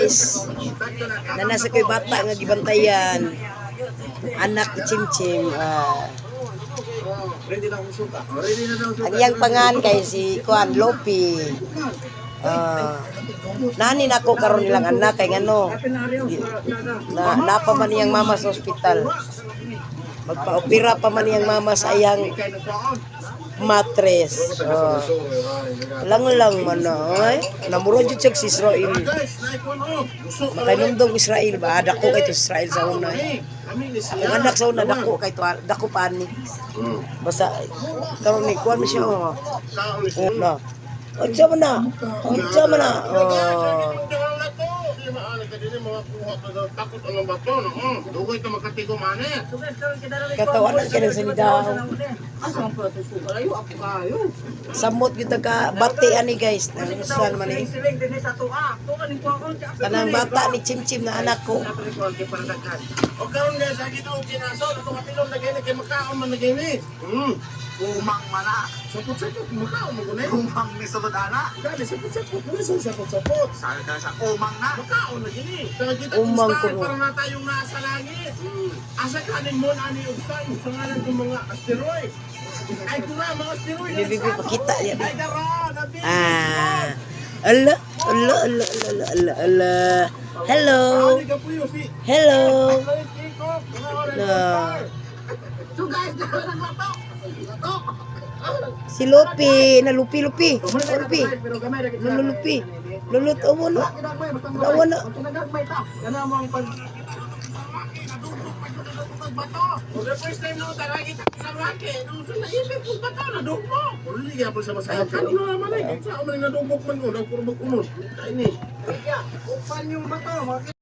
Guys. Nana sa ko'y bata nga gibantayan. Anak ni Chimchim. Ah. Ready na akong suka. Oh, ready na daw suka. Ang iyang pangan kay si Kuan Lopi. Ah. Nani nako karon nilang anak kay ngano. Na napa man niyang mama sa ospital. Magpa-opera pa man niyang mama sa iyang matres. Oh. Lang lang man ay. Namuro jud siya si Israel. Guys, naikon oh. Gusto Makainumdong Israel ba? Dako kay to Israel sa una. eh. Kami ni siya. Ang anak sa una dako kay to, dako pa ni. Basta karon ni kuan man siya oh. Oh na. Unsa man na? Unsa man na? Oh. Takot ang bato, no? Dugay ka makatigo man eh. Katawanan ka ng sanidaw. Samot gyud ta ka bati ani, guys. Nang usa naman eh. Kanang bata ni Chimchim na anak ko. O karon guys, agi do kinaso, ato kapilon na gini kay makaon man na gini. Umang mana. Sapot-sapot makaon man guni. Umang ni sulod ana. Gani sapot-sapot, muna sa sapot-sapot. Sabi ka sa umang na. Makaon na gini. Sa kita Umang kung star, kuno. para na tayong nasa langit. Asa kanin mo ani og star sa ngalan ng mga asteroid. Ay kuna mga asteroid. Bibi, bibi, pakita niya. Ay dara, nabi. Ah. Ala, ala, ala, ala, ala, ala. Hello. Ani ka puyo si Hello. Na. Na. So guys, dara ng lato. Lato. Si Lupi, na Lupi, Lupi. Oh, Lupi. Pero gamay ra Lulu, Lupi. Lulut, oh, no. Dawa na. Kana mo ang pag the first time no tara kita sa Roque, nung sa naisip ko bato nadugmok. Uli gyapon sa masaya. Kanino naman eh, sa man nadugmok man ko, dagpuro mag unod. Ay ni. Upan yung bato.